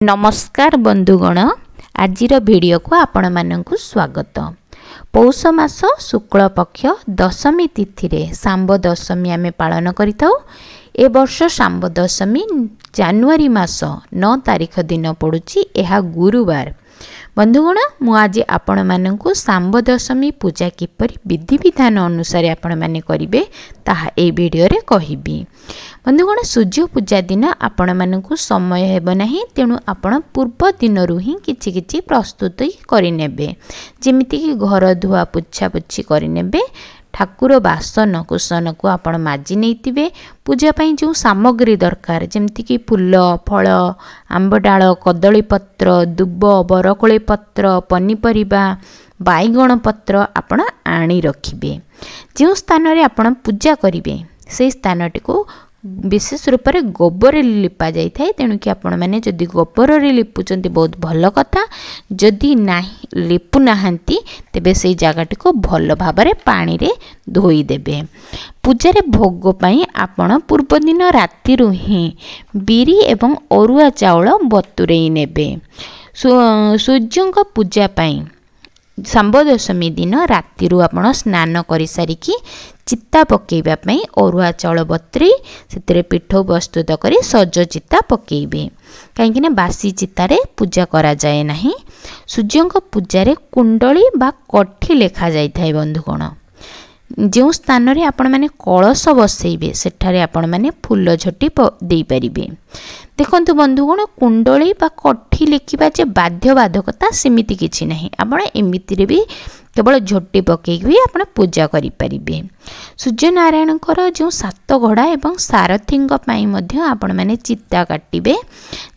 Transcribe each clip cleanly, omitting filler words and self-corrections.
ନମସ୍କାର ବନ୍ଧୁଗଣ, ଆଜିର ଭିଡ଼ିଓକୁ ଆପଣମାନଙ୍କୁ ସ୍ୱାଗତ। ପୌଷ ମାସ ଶୁକ୍ଳ ପକ୍ଷ ଦଶମୀ ତିଥିରେ ଶାମ୍ବ ଦଶମୀ ଆମେ ପାଳନ କରିଥାଉ। ଏ ବର୍ଷ ଶାମ୍ବ ଦଶମୀ ଜାନୁଆରୀ ମାସ 9 ତାରିଖ ଦିନ ପଡ଼ୁଛି, ଏହା ଗୁରୁବାର। ବନ୍ଧୁଗଣ, ମୁଁ ଆଜି ଆପଣମାନଙ୍କୁ ଶାମ୍ବ ଦଶମୀ ପୂଜା କିପରି ବିଧିବିଧାନ ଅନୁସାରେ ଆପଣମାନେ କରିବେ ତାହା ଏଇ ଭିଡ଼ିଓରେ କହିବି। ବନ୍ଧୁଗଣ, ସୂର୍ଯ୍ୟ ପୂଜା ଦିନ ଆପଣମାନଙ୍କୁ ସମୟ ହେବ ନାହିଁ, ତେଣୁ ଆପଣ ପୂର୍ବ ଦିନରୁ ହିଁ କିଛି କିଛି ପ୍ରସ୍ତୁତି କରିନେବେ, ଯେମିତିକି ଘର ଧୁଆ ପୋଛାପୋଛି କରିନେବେ, ଠାକୁର ବାସନ କୁସନକୁ ଆପଣ ମାଜି ନେଇଥିବେ, ପୂଜା ପାଇଁ ଯେଉଁ ସାମଗ୍ରୀ ଦରକାର ଯେମିତିକି ଫୁଲ, ଫଳ, ଆମ୍ବ ଡାଳ, କଦଳୀ ପତ୍ର, ଦୁବ, ବରକୋଳି ପତ୍ର, ପନିପରିବା, ବାଇଗଣ ପତ୍ର ଆପଣ ଆଣି ରଖିବେ। ଯେଉଁ ସ୍ଥାନରେ ଆପଣ ପୂଜା କରିବେ ସେଇ ସ୍ଥାନଟିକୁ ବିଶେଷ ରୂପରେ ଗୋବରରେ ଲିପା ଯାଇଥାଏ, ତେଣୁକି ଆପଣମାନେ ଯଦି ଗୋବରରେ ଲିପୁଛନ୍ତି ବହୁତ ଭଲ କଥା। ଯଦି ନାହିଁ ଲିପୁ ନାହାନ୍ତି ତେବେ ସେଇ ଜାଗାଟିକୁ ଭଲ ଭାବରେ ପାଣିରେ ଧୋଇଦେବେ। ପୂଜାରେ ଭୋଗ ପାଇଁ ଆପଣ ପୂର୍ବଦିନ ରାତିରୁ ହିଁ ବିରି ଏବଂ ଅରୁଆ ଚାଉଳ ବତୁରେଇ ନେବେ। ସୂର୍ଯ୍ୟଙ୍କ ପୂଜା ପାଇଁ ଶାମ୍ବ ଦଶମୀ ଦିନ ରାତିରୁ ଆପଣ ସ୍ନାନ କରିସାରିକି ଚିତା ପକାଇବା ପାଇଁ ଅରୁଆ ଚାଉଳ ବତୁରେଇ ସେଥିରେ ପିଠଉ ପ୍ରସ୍ତୁତ କରି ସଜ ଚିତା ପକାଇବେ, କାହିଁକିନା ବାସି ଚିତାରେ ପୂଜା କରାଯାଏ ନାହିଁ। ସୂର୍ଯ୍ୟଙ୍କ ପୂଜାରେ କୁଣ୍ଡଳୀ ବା କଠି ଲେଖାଯାଇଥାଏ। ବନ୍ଧୁଗଣ, ଯେଉଁ ସ୍ଥାନରେ ଆପଣମାନେ କଳସ ବସେଇବେ ସେଠାରେ ଆପଣମାନେ ଫୁଲ ଝୋଟି ଦେଇପାରିବେ। ଦେଖନ୍ତୁ ବନ୍ଧୁଗଣ, କୁଣ୍ଡଳୀ ବା କଠି ଲେଖିବା ଯେ ବାଧ୍ୟବାଧକତା ସେମିତି କିଛି ନାହିଁ, ଆପଣ ଏମିତିରେ ବି କେବଳ ଝୋଟି ପକାଇକି ବି ଆପଣ ପୂଜା କରିପାରିବେ। ସୂର୍ଯ୍ୟନାରାୟଣଙ୍କର ଯେଉଁ ସାତ ଘୋଡ଼ା ଏବଂ ସାରଥୀଙ୍କ ପାଇଁ ମଧ୍ୟ ଆପଣମାନେ ଚିତା କାଟିବେ,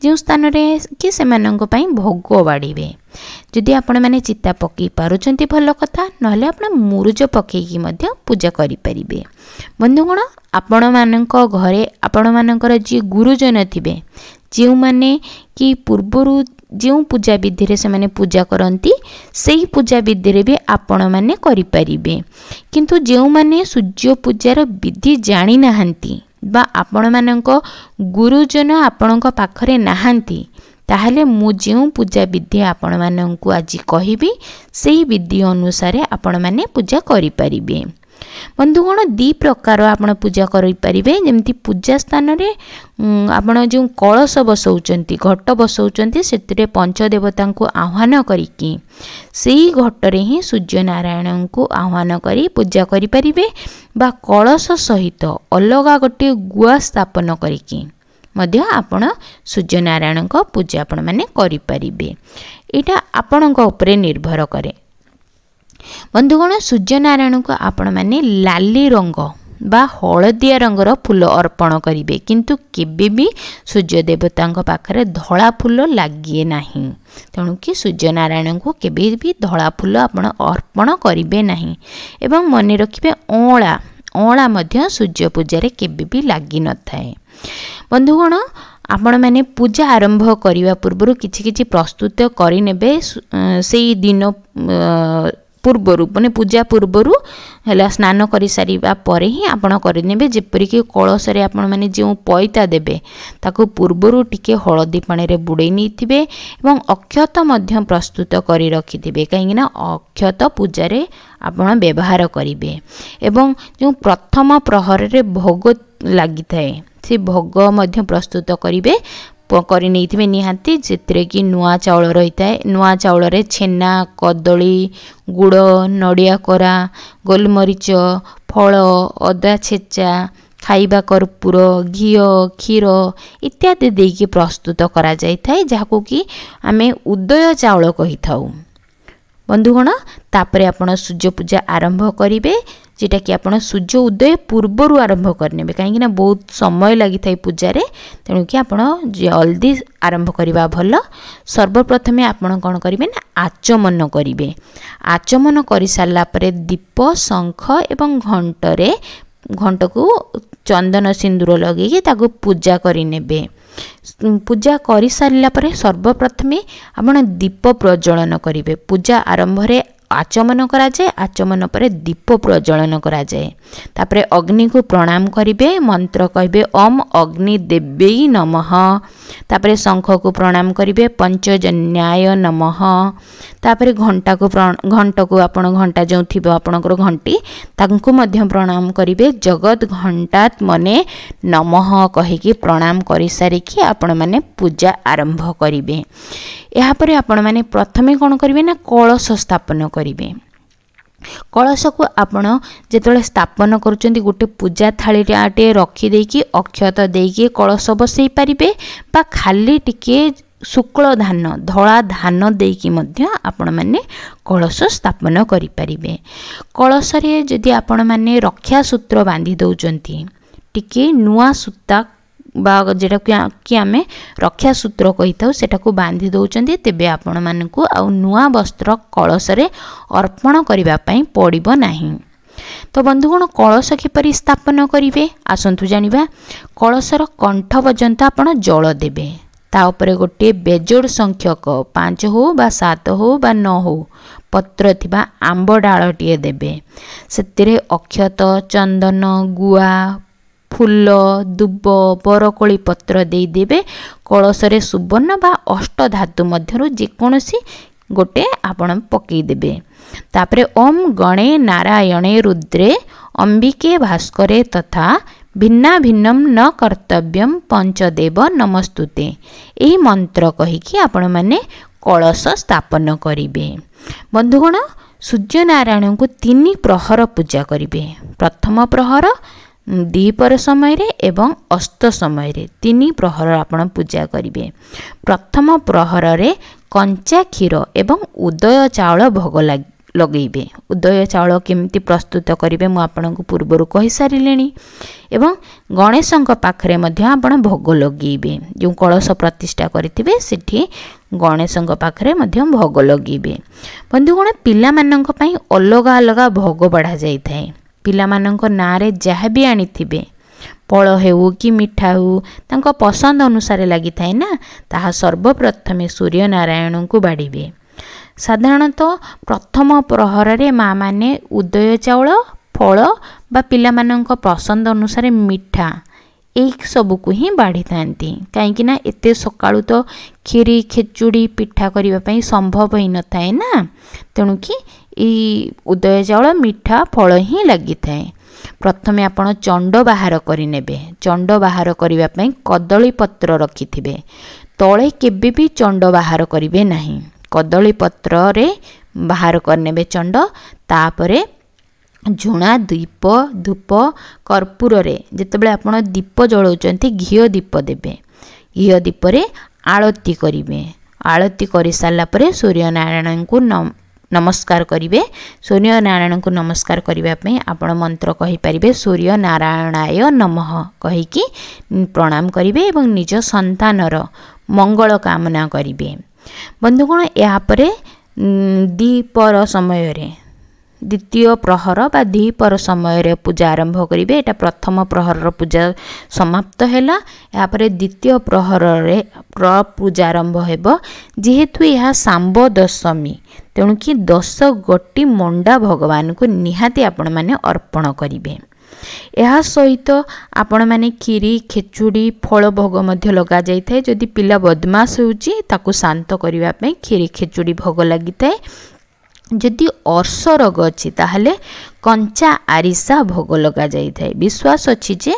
ଯେଉଁ ସ୍ଥାନରେ କି ସେମାନଙ୍କ ପାଇଁ ଭୋଗ ବାଢ଼ିବେ। ଯଦି ଆପଣମାନେ ଚିତା ପକାଇ ପାରୁଛନ୍ତି ଭଲ କଥା, ନହେଲେ ଆପଣ ମୁରୁଜ ପକାଇକି ମଧ୍ୟ ପୂଜା କରିପାରିବେ। ବନ୍ଧୁଗଣ, ଆପଣମାନଙ୍କ ଘରେ ଆପଣମାନଙ୍କର ଯିଏ ଗୁରୁଜନ ଥିବେ, ଯେଉଁମାନେ କି ପୂର୍ବରୁ ଯେଉଁ ପୂଜା ବିଧିରେ ସେମାନେ ପୂଜା କରନ୍ତି ସେଇ ପୂଜା ବିଧିରେ ବି ଆପଣମାନେ କରିପାରିବେ। କିନ୍ତୁ ଯେଉଁମାନେ ସୂର୍ଯ୍ୟ ପୂଜାର ବିଧି ଜାଣିନାହାନ୍ତି ବା ଆପଣମାନଙ୍କ ଗୁରୁଜନ ଆପଣଙ୍କ ପାଖରେ ନାହାନ୍ତି, ତାହେଲେ ମୁଁ ଯେଉଁ ପୂଜା ବିଧି ଆପଣମାନଙ୍କୁ ଆଜି କହିବି ସେଇ ବିଧି ଅନୁସାରେ ଆପଣମାନେ ପୂଜା କରିପାରିବେ। ବନ୍ଧୁଗଣ, ଦୁଇ ପ୍ରକାର ଆପଣ ପୂଜା କରିପାରିବେ। ଯେମିତି ପୂଜା ସ୍ଥାନରେ ଆପଣ ଯେଉଁ କଳସ ବସାଉଛନ୍ତି, ଘଟ ବସାଉଛନ୍ତି, ସେଥିରେ ପଞ୍ଚଦେବତାଙ୍କୁ ଆହ୍ୱାନ କରିକି ସେଇ ଘଟରେ ହିଁ ସୂର୍ଯ୍ୟନାରାୟଣଙ୍କୁ ଆହ୍ୱାନ କରି ପୂଜା କରିପାରିବେ, ବା କଳସ ସହିତ ଅଲଗା ଗୋଟିଏ ଗୁଆ ସ୍ଥାପନ କରିକି ମଧ୍ୟ ଆପଣ ସୂର୍ଯ୍ୟନାରାୟଣଙ୍କ ପୂଜା ଆପଣମାନେ କରିପାରିବେ। ଏଇଟା ଆପଣଙ୍କ ଉପରେ ନିର୍ଭର କରେ। ବନ୍ଧୁଗଣ, ସୂର୍ଯ୍ୟନାରାୟଣଙ୍କୁ ଆପଣମାନେ ଲାଲି ରଙ୍ଗ ବା ହଳଦିଆ ରଙ୍ଗର ଫୁଲ ଅର୍ପଣ କରିବେ, କିନ୍ତୁ କେବେ ବି ସୂର୍ଯ୍ୟ ଦେବତାଙ୍କ ପାଖରେ ଧଳା ଫୁଲ ଲାଗେ ନାହିଁ, ତେଣୁକି ସୂର୍ଯ୍ୟନାରାୟଣଙ୍କୁ କେବେ ବି ଧଳା ଫୁଲ ଆପଣ ଅର୍ପଣ କରିବେ ନାହିଁ। ଏବଂ ମନେ ରଖିବେ, ଅଁଳା ମଧ୍ୟ ସୂର୍ଯ୍ୟ ପୂଜାରେ କେବେ ବି ଲାଗିନଥାଏ। ବନ୍ଧୁଗଣ, ଆପଣମାନେ ପୂଜା ଆରମ୍ଭ କରିବା ପୂର୍ବରୁ କିଛି କିଛି ପ୍ରସ୍ତୁତ କରିନେବେ ସେଇ ଦିନ ପୂର୍ବରୁ, ମାନେ ପୂଜା ପୂର୍ବରୁ ହେଲା ସ୍ନାନ କରିସାରିବା ପରେ ହିଁ ଆପଣ କରିନେବେ। ଯେପରିକି କଳସରେ ଆପଣମାନେ ଯେଉଁ ପଇତା ଦେବେ ତାକୁ ପୂର୍ବରୁ ଟିକେ ହଳଦୀ ପାଣିରେ ବୁଡ଼େଇ ନେଇଥିବେ ଏବଂ ଅକ୍ଷତ ମଧ୍ୟ ପ୍ରସ୍ତୁତ କରି ରଖିଥିବେ, କାହିଁକିନା ଅକ୍ଷତ ପୂଜାରେ ଆପଣ ବ୍ୟବହାର କରିବେ। ଏବଂ ଯେଉଁ ପ୍ରଥମ ପ୍ରହରରେ ଭୋଗ ଲାଗିଥାଏ ସେ ଭୋଗ ମଧ୍ୟ ପ୍ରସ୍ତୁତ କରିବେ, କରି ନେଇଥିବେ ନିହାତି, ସେଥିରେ କି ନୂଆ ଚାଉଳ ରହିଥାଏ। ନୂଆ ଚାଉଳରେ ଛେନା, କଦଳୀ, ଗୁଡ଼, ନଡ଼ିଆ କୋରା, ଗୋଲମରିଚ, ଫଳ, ଅଦା ଛେଚା, ଖାଇବା କର୍ପୂର, ଘିଅ, କ୍ଷୀର ଇତ୍ୟାଦି ଦେଇକି ପ୍ରସ୍ତୁତ କରାଯାଇଥାଏ, ଯାହାକୁ କି ଆମେ ଉଦୟ ଚାଉଳ କହିଥାଉ। ବନ୍ଧୁଗଣ, ତାପରେ ଆପଣ ସୂର୍ଯ୍ୟ ପୂଜା ଆରମ୍ଭ କରିବେ, ଯେଉଁଟାକି ଆପଣ ସୂର୍ଯ୍ୟ ଉଦୟ ପୂର୍ବରୁ ଆରମ୍ଭ କରିନେବେ, କାହିଁକିନା ବହୁତ ସମୟ ଲାଗିଥାଏ ପୂଜାରେ, ତେଣୁକି ଆପଣ ଜଲ୍ଦି ଆରମ୍ଭ କରିବା ଭଲ। ସର୍ବପ୍ରଥମେ ଆପଣ କ'ଣ କରିବେ ନା ଆଚମନ କରିବେ। ଆଚମନ କରିସାରିଲା ପରେ ଦୀପ, ଶଙ୍ଖ ଏବଂ ଘଣ୍ଟରେ ଘଣ୍ଟକୁ ଚନ୍ଦନ ସିନ୍ଦୁର ଲଗେଇକି ତାକୁ ପୂଜା କରିନେବେ। ପୂଜା କରିସାରିଲା ପରେ ସର୍ବପ୍ରଥମେ ଆପଣ ଦୀପ ପ୍ରଜ୍ୱଳନ କରିବେ। ପୂଜା ଆରମ୍ଭରେ ଆଚମନ କରାଯାଏ, ଆଚମନ ପରେ ଦୀପ ପ୍ରଜ୍ୱଳନ କରାଯାଏ। ତାପରେ ଅଗ୍ନିକୁ ପ୍ରଣାମ କରିବେ, ମନ୍ତ୍ର କହିବେ ଓମ୍ ଅଗ୍ନି ଦେବୀ ନମଃ। ତାପରେ ଶଙ୍ଖକୁ ପ୍ରଣାମ କରିବେ, ପଞ୍ଚଜନ୍ୟାୟ ନମଃ। ତାପରେ ଘଣ୍ଟାକୁ, ଘଣ୍ଟକୁ ଆପଣ ଘଣ୍ଟା ଯେଉଁ ଥିବ ଆପଣଙ୍କର ଘଣ୍ଟି, ତାଙ୍କୁ ମଧ୍ୟ ପ୍ରଣାମ କରିବେ। ଜଗତ ଘଣ୍ଟାତ ମନେ ନମଃ କହିକି ପ୍ରଣାମ କରିସାରିକି ଆପଣମାନେ ପୂଜା ଆରମ୍ଭ କରିବେ। ଏହାପରେ ଆପଣମାନେ ପ୍ରଥମେ କ'ଣ କରିବେ ନା କଳସ ସ୍ଥାପନ କରିବେ। କଳସକୁ ଆପଣ ଯେତେବେଳେ ସ୍ଥାପନ କରୁଛନ୍ତି, ଗୋଟେ ପୂଜା ଥାଳିଟେ ରଖିଦେଇକି ଅକ୍ଷତ ଦେଇକି କଳସ ବସେଇ ପାରିବେ, ବା ଖାଲି ଟିକିଏ ଶୁକ୍ଳ ଧାନ, ଧଳା ଧାନ ଦେଇକି ମଧ୍ୟ ଆପଣମାନେ କଳସ ସ୍ଥାପନ କରିପାରିବେ। କଳସରେ ଯଦି ଆପଣମାନେ ରକ୍ଷା ସୂତ୍ର ବାନ୍ଧି ଦେଉଛନ୍ତି, ଟିକିଏ ନୂଆ ସୂତା ବା ଯେଉଁଟାକୁ କି ଆମେ ରକ୍ଷା ସୂତ୍ର କହିଥାଉ, ସେଟାକୁ ବାନ୍ଧି ଦେଉଛନ୍ତି, ତେବେ ଆପଣମାନଙ୍କୁ ଆଉ ନୂଆ ବସ୍ତ୍ର କଳସରେ ଅର୍ପଣ କରିବା ପାଇଁ ପଡ଼ିବ ନାହିଁ। ତ ବନ୍ଧୁଗଣ, କଳସ କିପରି ସ୍ଥାପନ କରିବେ ଆସନ୍ତୁ ଜାଣିବା। କଳସର କଣ୍ଠ ପର୍ଯ୍ୟନ୍ତ ଆପଣ ଜଳ ଦେବେ। ତା ଉପରେ ଗୋଟିଏ ବେଜୋଡ଼ ସଂଖ୍ୟକ, 5 ହେଉ ବା 7 ହେଉ ବା 9 ହେଉ, ପତ୍ର ଥିବା ଆମ୍ବ ଡାଳଟିଏ ଦେବେ। ସେଥିରେ ଅକ୍ଷତ, ଚନ୍ଦନ, ଗୁଆ, ଫୁଲ, ଦୁବ, ବରକୋଳି ପତ୍ର ଦେଇଦେବେ। କଳସରେ ସୁବର୍ଣ୍ଣ ବା ଅଷ୍ଟ ଧାତୁ ମଧ୍ୟରୁ ଯେକୌଣସି ଗୋଟେ ଆପଣ ପକାଇଦେବେ। ତାପରେ ଓମ୍ ଗଣେ ନାରାୟଣେ ରୁଦ୍ରେ ଅମ୍ବିକେ ଭାସ୍କରେ ତଥା ଭିନ୍ନା ଭିନ୍ନମ ନ କର୍ତ୍ତବ୍ୟମ ପଞ୍ଚଦେବ ନମସ୍ତୁତେ, ଏହି ମନ୍ତ୍ର କହିକି ଆପଣମାନେ କଳସ ସ୍ଥାପନ କରିବେ। ବନ୍ଧୁଗଣ, ସୂର୍ଯ୍ୟନାରାୟଣଙ୍କୁ 3 ପ୍ରହର ପୂଜା କରିବେ। ପ୍ରଥମ ପ୍ରହର, ଦ୍ୱିପହର ସମୟରେ ଏବଂ ଅସ୍ତ ସମୟରେ, 3 ପ୍ରହର ଆପଣ ପୂଜା କରିବେ। ପ୍ରଥମ ପ୍ରହରରେ କଞ୍ଚା କ୍ଷୀର ଏବଂ ଉଦୟ ଚାଉଳ ଭୋଗ ଲଗେଇବେ। ଉଦୟ ଚାଉଳ କେମିତି ପ୍ରସ୍ତୁତ କରିବେ ମୁଁ ଆପଣଙ୍କୁ ପୂର୍ବରୁ କହିସାରିଲିଣି। ଏବଂ ଗଣେଶଙ୍କ ପାଖରେ ମଧ୍ୟ ଆପଣ ଭୋଗ ଲଗେଇବେ। ଯେଉଁ କଳସ ପ୍ରତିଷ୍ଠା କରିଥିବେ, ସେଠି ଗଣେଶଙ୍କ ପାଖରେ ମଧ୍ୟ ଭୋଗ ଲଗେଇବେ। ବନ୍ଧୁଗଣ, ପିଲାମାନଙ୍କ ପାଇଁ ଅଲଗା ଅଲଗା ଭୋଗ ବଢ଼ାଯାଇଥାଏ। ପିଲାମାନଙ୍କ ନାଁରେ ଯାହା ବି ଆଣିଥିବେ, ଫଳ ହେଉ କି ମିଠା ହେଉ, ତାଙ୍କ ପସନ୍ଦ ଅନୁସାରେ ଲାଗିଥାଏ ନା, ତାହା ସର୍ବପ୍ରଥମେ ସୂର୍ଯ୍ୟନାରାୟଣଙ୍କୁ ବାଢ଼ିବେ। ସାଧାରଣତଃ ପ୍ରଥମ ପ୍ରହରରେ ମାଆମାନେ ଉଦୟ ଚାଉଳ, ଫଳ ବା ପିଲାମାନଙ୍କ ପସନ୍ଦ ଅନୁସାରେ ମିଠା, ଏଇ ସବୁକୁ ହିଁ ବାଢ଼ିଥାନ୍ତି, କାହିଁକିନା ଏତେ ସକାଳୁ ତ କ୍ଷୀରି, ଖେଚୁଡ଼ି, ପିଠା କରିବା ପାଇଁ ସମ୍ଭବ ହୋଇନଥାଏ ନା। ତେଣୁକି ଏଇ ଉଦୟ ଚାଉଳ, ମିଠା, ଫଳ ହିଁ ଲାଗିଥାଏ। ପ୍ରଥମେ ଆପଣ ଚଣ୍ଡ ବାହାର କରିନେବେ। ଚଣ୍ଡ ବାହାର କରିବା ପାଇଁ କଦଳୀ ପତ୍ର ରଖିଥିବେ। ତଳେ କେବେ ବି ଚଣ୍ଡ ବାହାର କରିବେ ନାହିଁ। କଦଳୀ ପତ୍ରରେ ବାହାର କରିନେବେ ଚଣ୍ଡ। ତାପରେ ଝୁଣା, ଦୀପ, ଧୂପ, କର୍ପୂରରେ ଯେତେବେଳେ ଆପଣ ଦୀପ ଜଳାଉଛନ୍ତି, ଘିଅ ଦୀପ ଦେବେ। ଘିଅ ଦୀପରେ ଆଳତି କରିବେ। ଆଳତି କରିସାରିଲା ପରେ ସୂର୍ଯ୍ୟନାରାୟଣଙ୍କୁ ନମସ୍କାର କରିବେ। ସୂର୍ଯ୍ୟନାରାୟଣଙ୍କୁ ନମସ୍କାର କରିବା ପାଇଁ ଆପଣ ମନ୍ତ୍ର କହିପାରିବେ, ସୂର୍ଯ୍ୟ ନାରାୟଣାୟ ନମଃ କହିକି ପ୍ରଣାମ କରିବେ ଏବଂ ନିଜ ସନ୍ତାନର ମଙ୍ଗଳ କାମନା କରିବେ। ବନ୍ଧୁଗଣ, ଏହାପରେ ଦ୍ୱିପହର ସମୟରେ, ଦ୍ୱିତୀୟ ପ୍ରହର ବା ଦ୍ୱିପହର ସମୟରେ ପୂଜା ଆରମ୍ଭ କରିବେ। ଏଇଟା ପ୍ରଥମ ପ୍ରହରର ପୂଜା ସମାପ୍ତ ହେଲା। ଏହାପରେ ଦ୍ୱିତୀୟ ପ୍ରହରରେ ପୂଜା ଆରମ୍ଭ ହେବ। ଯେହେତୁ ଏହା ଶାମ୍ବ ଦଶମୀ, ତେଣୁକି 10 ଗୋଟି ମଣ୍ଡା ଭଗବାନଙ୍କୁ ନିହାତି ଆପଣମାନେ ଅର୍ପଣ କରିବେ। ଏହା ସହିତ ଆପଣମାନେ କ୍ଷୀରି, ଖେଚୁଡ଼ି, ଫଳ ଭୋଗ ମଧ୍ୟ ଲଗାଯାଇଥାଏ। ଯଦି ପିଲା ବଦମାସ ହେଉଛି, ତାକୁ ଶାନ୍ତ କରିବା ପାଇଁ କ୍ଷୀରି, ଖେଚୁଡ଼ି ଭୋଗ ଲାଗିଥାଏ। ଯଦି ଅର୍ଶ ରୋଗ ଅଛି, ତାହେଲେ କଞ୍ଚା ଆରିସା ଭୋଗ ଲଗାଯାଇଥାଏ। ବିଶ୍ୱାସ ଅଛି ଯେ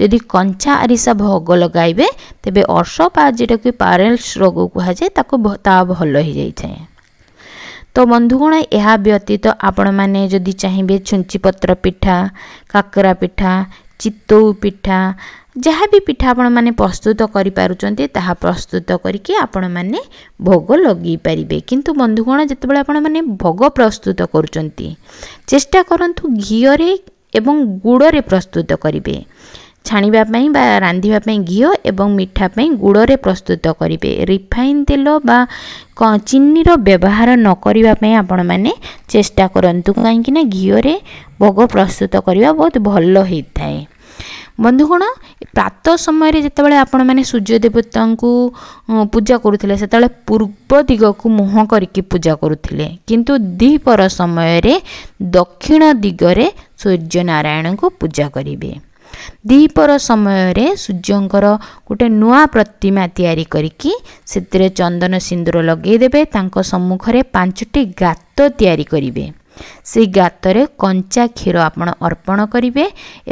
ଯଦି କଞ୍ଚା ଆରିସା ଭୋଗ ଲଗାଇବେ, ତେବେ ଅର୍ଶ ବା ଯେଉଁଟାକି ପାରେଲ୍ସ ରୋଗ କୁହାଯାଏ, ତାକୁ ତାହା ଭଲ ହେଇଯାଇଥାଏ। ତ ବନ୍ଧୁଗଣ, ଏହା ବ୍ୟତୀତ ଆପଣମାନେ ଯଦି ଚାହିଁବେ, ଛୁଞ୍ଚି ପତ୍ର ପିଠା, କାକରା ପିଠା, ଚିତଉ ପିଠା, ଯାହା ବି ପିଠା ଆପଣମାନେ ପ୍ରସ୍ତୁତ କରିପାରୁଛନ୍ତି, ତାହା ପ୍ରସ୍ତୁତ କରିକି ଆପଣମାନେ ଭୋଗ ଲଗେଇ ପାରିବେ। କିନ୍ତୁ ବନ୍ଧୁଗଣ, ଯେତେବେଳେ ଆପଣମାନେ ଭୋଗ ପ୍ରସ୍ତୁତ କରୁଛନ୍ତି, ଚେଷ୍ଟା କରନ୍ତୁ ଘିଅରେ ଏବଂ ଗୁଡ଼ରେ ପ୍ରସ୍ତୁତ କରିବେ। ଛାଣିବା ପାଇଁ ବା ରାନ୍ଧିବା ପାଇଁ ଘିଅ ଏବଂ ମିଠା ପାଇଁ ଗୁଡ଼ରେ ପ୍ରସ୍ତୁତ କରିବେ। ରିଫାଇନ୍ ତେଲ ବା ଚିନିର ବ୍ୟବହାର ନ କରିବା ପାଇଁ ଆପଣମାନେ ଚେଷ୍ଟା କରନ୍ତୁ, କାହିଁକିନା ଘିଅରେ ଭୋଗ ପ୍ରସ୍ତୁତ କରିବା ବହୁତ ଭଲ ହେଇଥାଏ। ବନ୍ଧୁଗଣ, ପ୍ରାତଃ ସମୟରେ ଯେତେବେଳେ ଆପଣମାନେ ସୂର୍ଯ୍ୟ ଦେବତାଙ୍କୁ ପୂଜା କରୁଥିଲେ, ସେତେବେଳେ ପୂର୍ବ ଦିଗକୁ ମୁହଁ କରିକି ପୂଜା କରୁଥିଲେ, କିନ୍ତୁ ଦ୍ୱିପହର ସମୟରେ ଦକ୍ଷିଣ ଦିଗରେ ସୂର୍ଯ୍ୟନାରାୟଣଙ୍କୁ ପୂଜା କରିବେ। ଦ୍ୱିପହର ସମୟରେ ସୂର୍ଯ୍ୟଙ୍କର ଗୋଟେ ନୂଆ ପ୍ରତିମା ତିଆରି କରିକି ସେଥିରେ ଚନ୍ଦନ ସିନ୍ଦୁର ଲଗାଇଦେବେ। ତାଙ୍କ ସମ୍ମୁଖରେ 5ଟି ଗାତ ତିଆରି କରିବେ। ସେଇ ଗାତରେ କଞ୍ଚା କ୍ଷୀର ଆପଣ ଅର୍ପଣ କରିବେ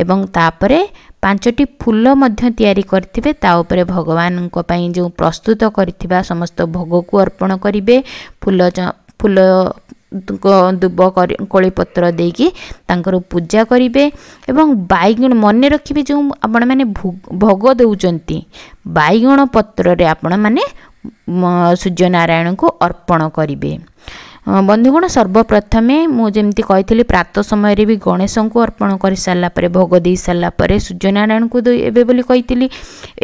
ଏବଂ ତାପରେ 5ଟି ଫୁଲ ମଧ୍ୟ ତିଆରି କରିଥିବେ, ତା ଉପରେ ଭଗବାନଙ୍କ ପାଇଁ ଯେଉଁ ପ୍ରସ୍ତୁତ କରିଥିବା ସମସ୍ତ ଭୋଗକୁ ଅର୍ପଣ କରିବେ। ଫୁଲ ଫୁଲ ଦୁବ କୋଳିପତ୍ର ଦେଇକି ତାଙ୍କର ପୂଜା କରିବେ ଏବଂ ବାଇଗଣ, ମନେ ରଖିବେ, ଯେଉଁ ଆପଣମାନେ ଭୋଗ ଦେଉଛନ୍ତି ବାଇଗଣ ପତ୍ରରେ ଆପଣମାନେ ସୂର୍ଯ୍ୟନାରାୟଣଙ୍କୁ ଅର୍ପଣ କରିବେ। ବନ୍ଧୁଗଣ, ସର୍ବପ୍ରଥମେ ମୁଁ ଯେମିତି କହିଥିଲି, ପ୍ରାତଃ ସମୟରେ ବି ଗଣେଶଙ୍କୁ ଅର୍ପଣ କରିସାରିଲା ପରେ, ଭୋଗ ଦେଇ ସାରିଲା ପରେ ସୂର୍ଯ୍ୟନାରାୟଣଙ୍କୁ ଦେବେ ବୋଲି କହିଥିଲି।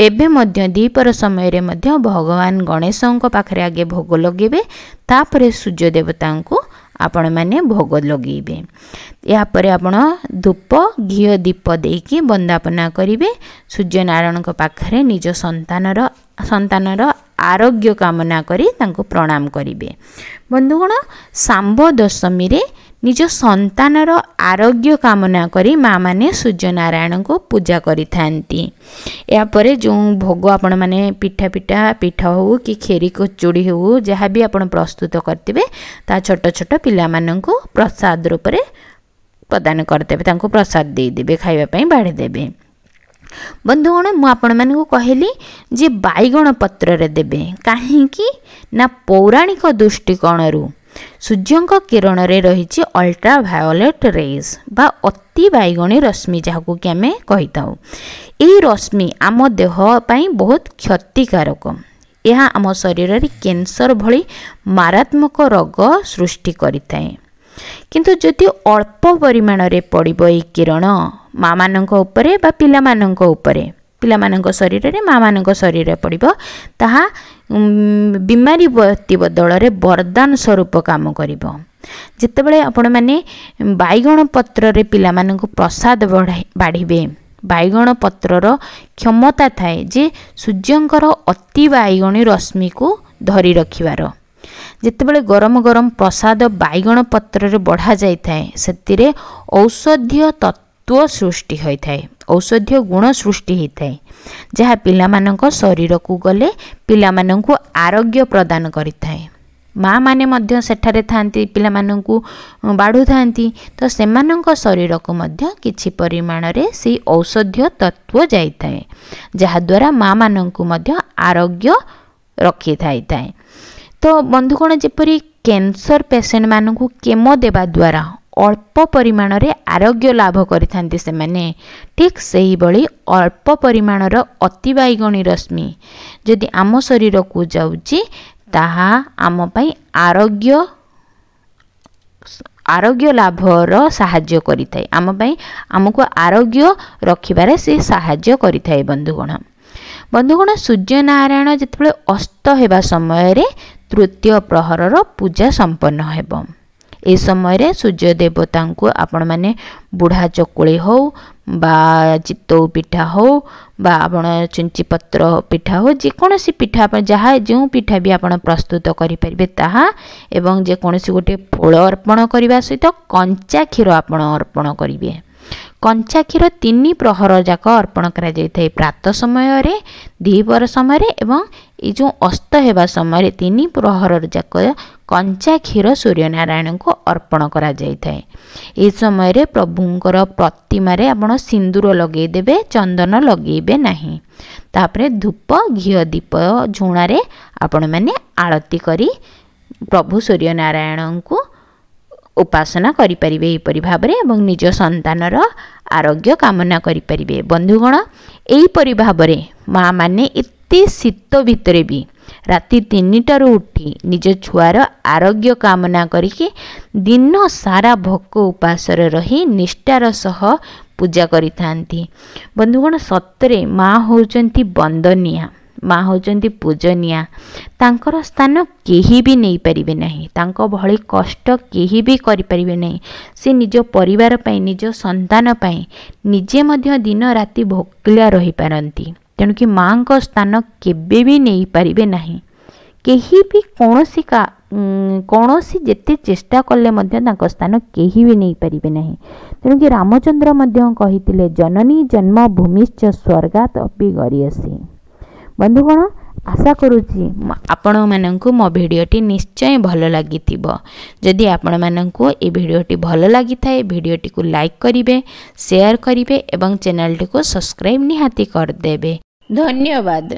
ଏବେ ମଧ୍ୟ ଦ୍ୱିପହର ସମୟରେ ମଧ୍ୟ ଭଗବାନ ଗଣେଶଙ୍କ ପାଖରେ ଆଗେ ଭୋଗ ଲଗାଇବେ, ତାପରେ ସୂର୍ଯ୍ୟ ଦେବତାଙ୍କୁ ଆପଣମାନେ ଭୋଗ ଲଗାଇବେ। ଏହାପରେ ଆପଣ ଧୂପ, ଘିଅ, ଦୀପ ଦେଇକି ବନ୍ଦାପନା କରିବେ। ସୂର୍ଯ୍ୟନାରାୟଣଙ୍କ ପାଖରେ ନିଜ ସନ୍ତାନର ଆରୋଗ୍ୟ କାମନା କରି ତାଙ୍କୁ ପ୍ରଣାମ କରିବେ। ବନ୍ଧୁଗଣ, ଶାମ୍ବ ଦଶମୀରେ ନିଜ ସନ୍ତାନର ଆରୋଗ୍ୟ କାମନା କରି ମାଆମାନେ ସୂର୍ଯ୍ୟନାରାୟଣଙ୍କୁ ପୂଜା କରିଥାନ୍ତି। ଏହାପରେ ଯେଉଁ ଭୋଗ ଆପଣମାନେ ପିଠା ପିଠା ହେଉ କି କ୍ଷୀରି କଚୁଡ଼ି ହେଉ, ଯାହା ବି ଆପଣ ପ୍ରସ୍ତୁତ କରିଥିବେ, ତା ଛୋଟ ଛୋଟ ପିଲାମାନଙ୍କୁ ପ୍ରସାଦ ରୂପରେ ପ୍ରଦାନ କରିଦେବେ, ତାଙ୍କୁ ପ୍ରସାଦ ଦେଇଦେବେ, ଖାଇବା ପାଇଁ ବାଢ଼ି ଦେବେ। ବନ୍ଧୁଗଣ, ମୁଁ ଆପଣମାନଙ୍କୁ କହିଲି ଯେ ବାଇଗଣ ପତ୍ରରେ ଦେବେ କାହିଁକି ନା ପୌରାଣିକ ଦୃଷ୍ଟିକୋଣରୁ ସୂର୍ଯ୍ୟଙ୍କ କିରଣରେ ରହିଛି ଅଲ୍ଟ୍ରା ଭାୟୋଲେଟ୍ ରେଜ୍ ବା ଅତି ବାଇଗଣୀ ରଶ୍ମି, ଯାହାକୁ କି ଆମେ କହିଥାଉ। ଏହି ରଶ୍ମି ଆମ ଦେହ ପାଇଁ ବହୁତ କ୍ଷତିକାରକ। ଏହା ଆମ ଶରୀରରେ କ୍ୟାନ୍ସର ଭଳି ମାରାତ୍ମକ ରୋଗ ସୃଷ୍ଟି କରିଥାଏ। କିନ୍ତୁ ଯଦି ଅଳ୍ପ ପରିମାଣରେ ପଡ଼ିବ ଏହି କିରଣ ମାଆମାନଙ୍କ ଉପରେ ବା ପିଲାମାନଙ୍କ ଉପରେ, ପିଲାମାନଙ୍କ ଶରୀରରେ, ମାଆମାନଙ୍କ ଶରୀରରେ ପଡ଼ିବ, ତାହା ବିମାରୀ ବଦଳରେ ବରଦାନ ସ୍ୱରୂପ କାମ କରିବ। ଯେତେବେଳେ ଆପଣମାନେ ବାଇଗଣ ପତ୍ରରେ ପିଲାମାନଙ୍କୁ ପ୍ରସାଦ ବାଢ଼ିବେ, ବାଇଗଣ ପତ୍ରର କ୍ଷମତା ଥାଏ ଯେ ସୂର୍ଯ୍ୟଙ୍କର ଅତି ବାଇଗଣୀ ରଶ୍ମିକୁ ଧରି ରଖିବାର। ଯେତେବେଳେ ଗରମ ଗରମ ପ୍ରସାଦ ବାଇଗଣ ପତ୍ରରେ ବଢ଼ା ଯାଇଥାଏ, ସେଥିରେ ଔଷଧୀୟ ତତ୍ତ୍ୱ ସୃଷ୍ଟି ହୋଇଥାଏ, ଔଷଧୀୟ ଗୁଣ ସୃଷ୍ଟି ହୋଇଥାଏ, ଯାହା ପିଲାମାନଙ୍କ ଶରୀରକୁ ଗଲେ ପିଲାମାନଙ୍କୁ ଆରୋଗ୍ୟ ପ୍ରଦାନ କରିଥାଏ। ମାଆମାନେ ମଧ୍ୟ ସେଠାରେ ଥାଆନ୍ତି, ପିଲାମାନଙ୍କୁ ବାଢ଼ୁଥାନ୍ତି, ତ ସେମାନଙ୍କ ଶରୀରକୁ ମଧ୍ୟ କିଛି ପରିମାଣରେ ସେଇ ଔଷଧୀୟ ତତ୍ତ୍ୱ ଯାଇଥାଏ, ଯାହାଦ୍ୱାରା ମାଆମାନଙ୍କୁ ମଧ୍ୟ ଆରୋଗ୍ୟ ରଖିଥାଇଥାଏ। ତ ବନ୍ଧୁଗଣ, ଯେପରି କ୍ୟାନ୍ସର ପେସେଣ୍ଟମାନଙ୍କୁ କେମୋ ଦେବା ଦ୍ୱାରା ଅଳ୍ପ ପରିମାଣରେ ଆରୋଗ୍ୟ ଲାଭ କରିଥାନ୍ତି ସେମାନେ, ଠିକ୍ ସେହିଭଳି ଅଳ୍ପ ପରିମାଣର ଅତିବାଇଗଣୀ ରଶ୍ମି ଯଦି ଆମ ଶରୀରକୁ ଯାଉଛି, ତାହା ଆମ ପାଇଁ ଆରୋଗ୍ୟ ଲାଭର ସାହାଯ୍ୟ କରିଥାଏ। ଆମ ପାଇଁ, ଆମକୁ ଆରୋଗ୍ୟ ରଖିବାରେ ସେ ସାହାଯ୍ୟ କରିଥାଏ। ବନ୍ଧୁଗଣ, ସୂର୍ଯ୍ୟନାରାୟଣ ଯେତେବେଳେ ଅସ୍ତ ହେବା ସମୟରେ ତୃତୀୟ ପ୍ରହରର ପୂଜା ସମ୍ପନ୍ନ ହେବ। ଏହି ସମୟରେ ସୂର୍ଯ୍ୟ ଦେବତାଙ୍କୁ ଆପଣମାନେ ବୁଢ଼ା ଚକୁଳି ହେଉ ବା ଚିତଉ ପିଠା ହେଉ ବା ଆପଣ ଛୁଞ୍ଚି ପତ୍ର ପିଠା ହେଉ, ଯେକୌଣସି ପିଠା ଆପଣ ଯାହା ଯେଉଁ ପିଠା ବି ଆପଣ ପ୍ରସ୍ତୁତ କରିପାରିବେ ତାହା, ଏବଂ ଯେକୌଣସି ଗୋଟିଏ ଫଳ ଅର୍ପଣ କରିବା ସହିତ କଞ୍ଚା କ୍ଷୀର ଆପଣ ଅର୍ପଣ କରିବେ। କଞ୍ଚା କ୍ଷୀର 3 ପ୍ରହର ଯାକ ଅର୍ପଣ କରାଯାଇଥାଏ, ପ୍ରାତଃ ସମୟରେ, ଦ୍ୱିପହର ସମୟରେ ଏବଂ ଏଇ ଯେଉଁ ଅସ୍ତ ହେବା ସମୟରେ 3 ପ୍ରହର ଯାକ କଞ୍ଚା କ୍ଷୀର ସୂର୍ଯ୍ୟନାରାୟଣଙ୍କୁ ଅର୍ପଣ କରାଯାଇଥାଏ। ଏହି ସମୟରେ ପ୍ରଭୁଙ୍କର ପ୍ରତିମାରେ ଆପଣ ସିନ୍ଦୁର ଲଗାଇଦେବେ, ଚନ୍ଦନ ଲଗାଇବେ ନାହିଁ। ତାପରେ ଧୂପ, ଘିଅ, ଦୀପ, ଝୁଣାରେ ଆପଣମାନେ ଆଳତି କରି ପ୍ରଭୁ ସୂର୍ଯ୍ୟନାରାୟଣଙ୍କୁ ଉପାସନା କରିପାରିବେ ଏହିପରି ଭାବରେ ଏବଂ ନିଜ ସନ୍ତାନର ଆରୋଗ୍ୟ କାମନା କରିପାରିବେ। ବନ୍ଧୁଗଣ, ଏହିପରି ଭାବରେ ମାଆମାନେ ଏତେ ଶୀତ ଭିତରେ ବି ରାତି 3ଟାରୁ ଉଠି ନିଜ ଛୁଆର ଆରୋଗ୍ୟ କାମନା କରିକି ଦିନ ସାରା ଭୋକ ଉପାସରେ ରହି ନିଷ୍ଠାର ସହ ପୂଜା କରିଥାନ୍ତି। ବନ୍ଧୁଗଣ, ସତରେ ମା ହେଉଛନ୍ତି ବନ୍ଦନୀୟା, ମା ହେଉଛନ୍ତି ପୂଜନୀୟା। ତାଙ୍କର ସ୍ଥାନ କେହି ବି ନେଇପାରିବେ ନାହିଁ, ତାଙ୍କ ଭଳି କଷ୍ଟ କେହି ବି କରିପାରିବେ ନାହିଁ। ସେ ନିଜ ପରିବାର ପାଇଁ, ନିଜ ସନ୍ତାନ ପାଇଁ ନିଜେ ମଧ୍ୟ ଦିନ ରାତି ଭୋକିଲା ରହିପାରନ୍ତି। ତେଣୁକି ମାଆଙ୍କ ସ୍ଥାନ କେବେ ବି ନେଇପାରିବେ ନାହିଁ କେହି ବି, କୌଣସି କୌଣସି ଯେତେ ଚେଷ୍ଟା କଲେ ମଧ୍ୟ ତାଙ୍କ ସ୍ଥାନ କେହି ବି ନେଇପାରିବେ ନାହିଁ। ତେଣୁକି ରାମଚନ୍ଦ୍ର ମଧ୍ୟ କହିଥିଲେ, ଜନନୀ ଜନ୍ମ ଭୂମିଶ୍ଚ ସ୍ୱର୍ଗାତ୍ ଅପି ଗରୀୟସୀ। ବନ୍ଧୁଗଣ, ଆଶା କରୁଛି ଆପଣମାନଙ୍କୁ ମୋ ଭିଡ଼ିଓଟି ନିଶ୍ଚୟ ଭଲ ଲାଗିଥିବ। ଯଦି ଆପଣମାନଙ୍କୁ ଏ ଭିଡ଼ିଓଟି ଭଲ ଲାଗିଥାଏ, ଭିଡ଼ିଓଟିକୁ ଲାଇକ୍ କରିବେ, ସେୟାର କରିବେ ଏବଂ ଚ୍ୟାନେଲଟିକୁ ସବସ୍କ୍ରାଇବ୍ ନିହାତି କରିଦେବେ। ଧନ୍ୟବାଦ।